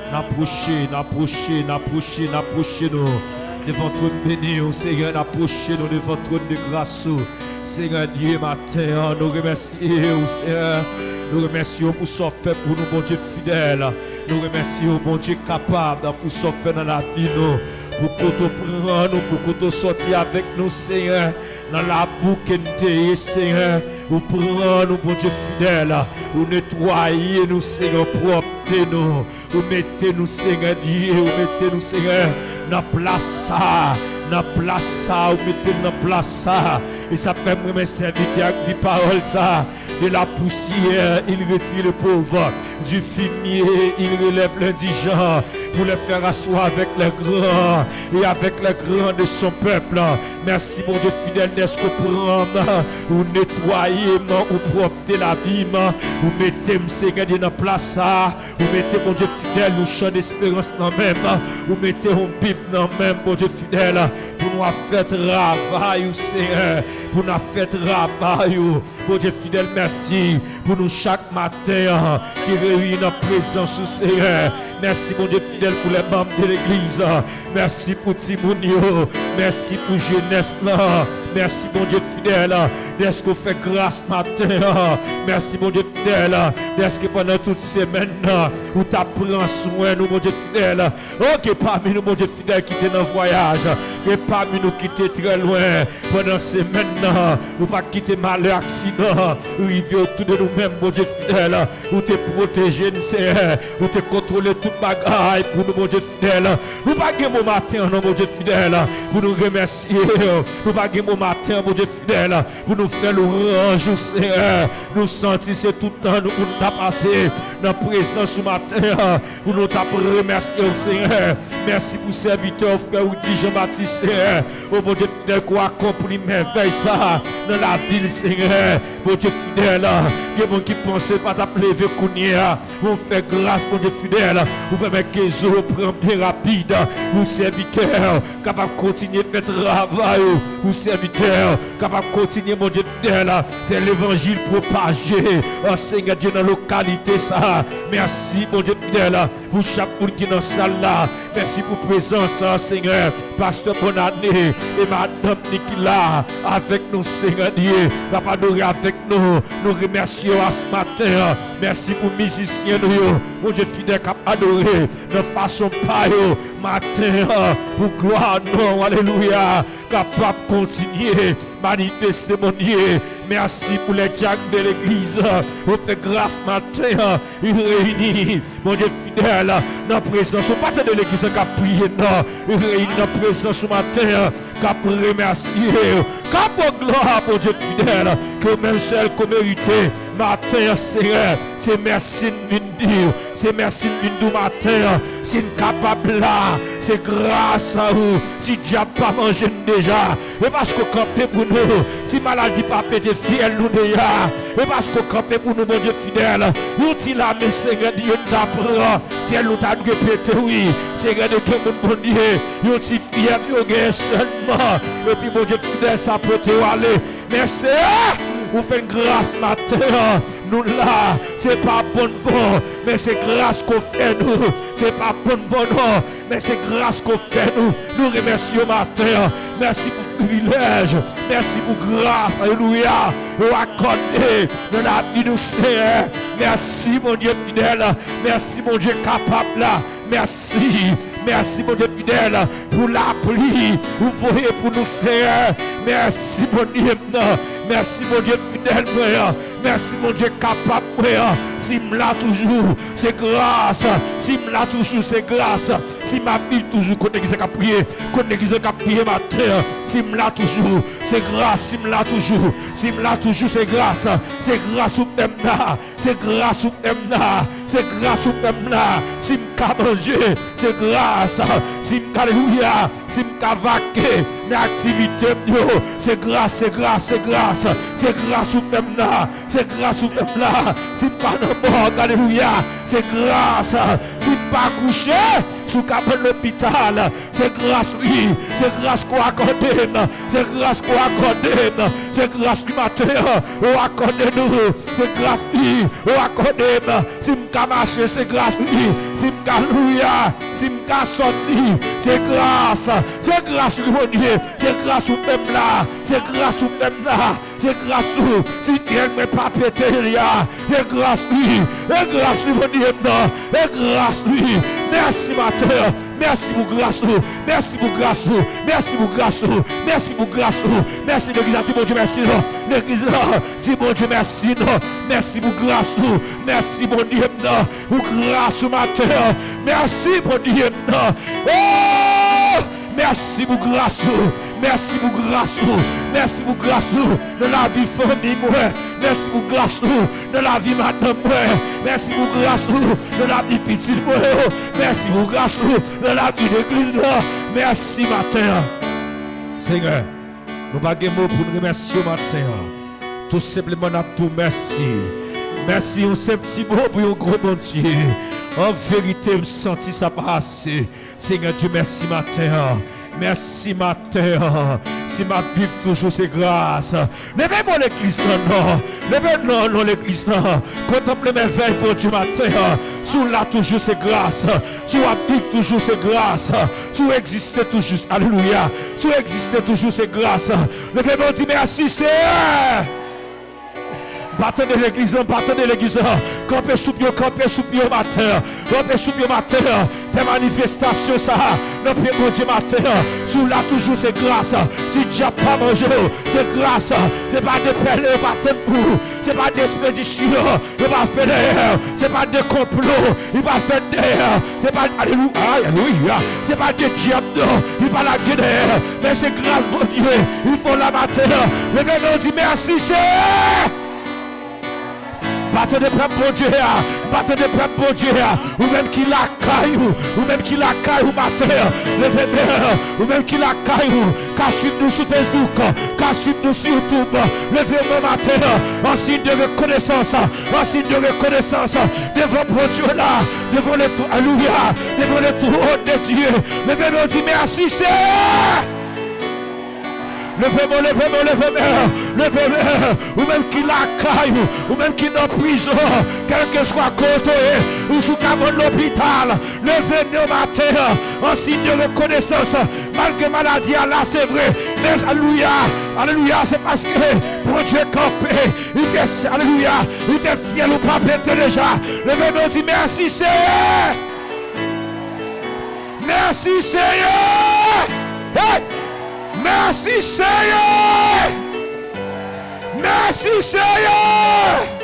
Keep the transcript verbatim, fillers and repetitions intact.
N apwoche, n apwoche, n apwoche, n apwoche nou devan twòn beni w, Senyè, n apwoche nou devan twòn de gras ou. Senyè Dye, maten an, nou remèsye w, Senyè. Nou remèsye w pou sa w fè pou nou, Bondye fidèl. Nou remèsye w, Bondye kapab, pou sa w fè nan lavi nou. Pou kote w pran nou, pou kote w sòti avèk nou, Senyè. Nan labou ke n te ye, Senyè, ou pran nou, Bondye fidèl. Ou netwaye nou, Senyè, ou pwòpte nou. Ou mete nou, Senyè Dye, ou mete nou, Senyè, nan plas sa, nan plas sa, ou mete n nan plas sa. E sa fè m renmen sèvitè a ki di pawòl sa. De la poussière, il retire le pauvre. Du fumier, il relève l'indigent. Pour les faire asseoir avec les grands et avec les grands de son peuple. Mèsi, Bondye fidèl, dèske w pran m, ou netwaye m, ou pwòpte lavi m, ou mete m, Senyè Dye, nan plas sa. Ou mete, Bondye fidèl, yon chan desperans nan men m. Ou mete yon Bib nan men m, Bondye fidèl, pou nou ap fè travay ou, Senyè. Pou n ap fè travay ou. Bondye fidèl, mèsi pou nou chak maten an ki reyini nan prezans ou, Senyè. Mèsi, Bondye fidèl, pou les membres de l'église. Mèsi pou timoun yo. Mèsi pou jenès lan. Mèsi, Bondye fidèl, dèske w fè gras maten an. Mèsi, Bondye fidèl, dèske pandan tout semèn nan, ou t ap pran swen nou, Bondye fidèl. O, gen pami nou, Bondye fidèl, ki te nan vwayaj. Gen pami nou ki te trè lwen pandan semèn nan. Ou pa t kite malè, aksidan rive otou de nou menm, Bondye fidèl. Ou te pwoteje n, Senyè. Ou te kontwole tout bagay pou nou, Bondye fidèl. Nou pa gen mo maten an, non, Bondye fidèl, pou nou remèsye w. Nou pa gen mo maten an, Bondye fidèl, pou nou fè lwanj ou, Senyè. Nou santi se tout tan nou pou nou ta pase nan prezans ou maten an, pou nou ta remèsye w, Senyè. Mèsi pou sèvitè w, frè Rudy Jean Baptiste, Senyè. O Bondye fidèl, ke w akonpli mèvèy sa nan lavi l, Senyè. Bondye fidèl, gen moun ki panse pa t ap leve kounye a. Ou fè gras, Bondye fidèl. Ou pèmèt ke zo yo pran byen rapid. Pou sèvitè w kapab kontinye fè travay ou. Pou sèvitè w kapab kontinye, Bondye fidèl, fè levanjil pwopaje. O Senyè Dye, nan lokalite sa. Mèsi, Bondye fidèl, pou chak moun ki nan sal la. Mèsi pou prezans, Senyè. Pastè Bonnane e madanm ni ki la avèk nou, Senyè Dye, k ap adore avèk nou. Nou remèsye w a s maten an. Mèsi pou mizisyen nou yo, Bondye fidèl, k ap adore nan fason pa yo maten an, pou glwa non w, alelouya, kapab kontinye manifeste, Bondye. Mèsi pou les diacres de l'église. Ou fè gras maten an, yo reyini, Bondye fidèl, nan prezans ou. Pa tande legliz la k ap priye, non. Yo reyini nan prezans ou maten an, k ap remèsye w, k ap ba w glwa, Bondye fidèl, ke w menm sèl ko merite. Maten an, Senyè, se mèsi n vin di w. Se mèsi n vin di w maten an. Si n kapab la, se gras a ou. Si dyab pa manje n deja, e paske w kanpe pou nou. Si maladi pa pete fyèl nou deja, e paske w kanpe pou nou, Bondye fidèl. Yon ti lame, Senyè, di yo n ta pran, fyèl nou ta dwe pete, wi. Senyè, de gen moun, Bondye, yon ti fyèv yo genyen sèlman. Epi, Bondye fidèl, sa pote w ale. Men, Senyè, ou fè n gras maten an. Nou la, se pa bon n bon, men se gras ke w fè nou. Se pa bon n bon, non, men se gras ke w fè nou. Nou remèsye w maten an. Mèsi pou privilèj. Mèsi pou gras. Alelouya. Ou akòde nan lavi nou, Senyè. Mèsi, Bondye fidèl. Mèsi, Bondye kapab la. Mèsi. Mèsi, Bondye fidèl, pou lapli ou voye pou nou, Senyè. Mèsi, Bondye m nan. Mèsi, Bondye fidèl mwen an. Mèsi, Bondye kapab mwen an. Si m la toujou, se gras. Si m la toujou, se gras. Si m ap viv toujou, kote legliz la k ap priye, kote legliz la k ap priye maten an. Si m la toujou, se gras. Si m la toujou, si m la toujou, se gras. Se gras ou fè m la. Se gras ou fè m la. Se gras ou fè m la. Si m ka manje, se gras. Si m ka, alelouya, si m ka vake nan aktivite m yo, se gras, se gras, se gras. Se gras ou fè m la. Se gras ou fè m la. Si m pa nan mòg, alelouya, se gras. Si m pa kouche sou kabann lopital, se gras, wi. Se gras ke w akòde m. Se gras ke w akòde m. Se gras, wi, maten an, ou akòde nou. Se gras, wi, ou akòde m. Si m ka mache, se gras, wi. Si m ka, wi, Alelouya. Si m ka sòti, se gras. Se gras ou, Bondye. Se gras ou fè m la. Se gras ou fè m la. Se gras ou. Si fyèl mwen pa pete, Senyè, se gras ou. Se gras ou, Bondye m nan. Se gras ou. Mèsi maten an. Mèsi pou gras ou. Mèsi pou gras ou. Mèsi pou gras ou. Mèsi pou gras ou. Mèsi legliz la, di Bondye mèsi non. Legliz la, di Bondye mèsi non. Mèsi pou gras ou. Mèsi Bondye m nan. Pou gras ou maten an. Mèsi Bondye m nan. Oh! Mèsi pou gras ou. Mèsi pou gras ou. Mèsi pou gras ou nan lavi fanmi mwen. Mèsi pou gras ou nan lavi madanm mwen. Mèsi pou gras ou nan lavi pitit mwen yo. Mèsi pou gras ou nan lavi legliz la. Mèsi maten an. Senyè, nou pa gen mo pou n remèsye w maten an. Tou senpleman, n ap di w mèsi. Mèsi, yon senp ti mo pou yon gwo Bondye. An verite, m santi sa pa ase. Senyè Dye, mèsi maten an. Mèsi maten an. Si m ap viv toujou, se gras. Leve men w legliz lan non. Leve non, non legliz lan. Kontanple mèvèy Bondye maten an. Si w la toujou, se gras. Si w ap viv toujou, se gras. Si w egziste toujou, alelouya. Si w egziste toujou, se gras. Leve men w, di mèsi, Seyè. M pa tande legliz lan, m pa tande legliz lan. Kanpe sou pye w, kanpe sou pye w maten an. Kanpe sou pye w maten an. Fè manifestasyon sa a nan pye Bondye maten an. Si w la toujou, se gras. Si dyab pa manje w, se gras. Se pa de pèlen yo pa tann pou ou. Se pa de espedisyon yo pa fè dèyè. Se pa de konplo li pa fèt dèyè. Se pa, alelouya, alelouya. Se pa de dyab non li pa lage dèyè. Men se gras Bondye li fè w la maten an. Leve men w, di mèsi, Seyè. Pa tande pèp Bondye a. Pa tande pèp Bondye a. Ou menm ki lakay ou. Ou menm ki lakay ou maten an. Leve men w. Ou menm ki lakay ou. Ka swiv nou sou Facebook. Ka swiv nou sou YouTube. Leve men w maten an. An siy de rekonesans. An siy de rekonesans. Devan Bondye la. Devan le, alelouya. Devan le trône de Dieu. Leve men w, di mèsi, Seyè. Leve men w, leve men w, leve men w, leve men w. Ou menm ki lakay ou, ou menm ki nan prizon, kèlkeswa kote w ye, ou sou kabann lopital, leve men w maten an, an siy de rekonesans, malgre maladi a la, se vre, men alelouya, alelouya, se paske Bondye kanpe, li fè, alelouya, li fè fyèl ou pa pete deja. Leve men w, di mèsi, Seyè. Mèsi, Seyè! Hey! Mèsi, Seyè! Mèsi, Seyè!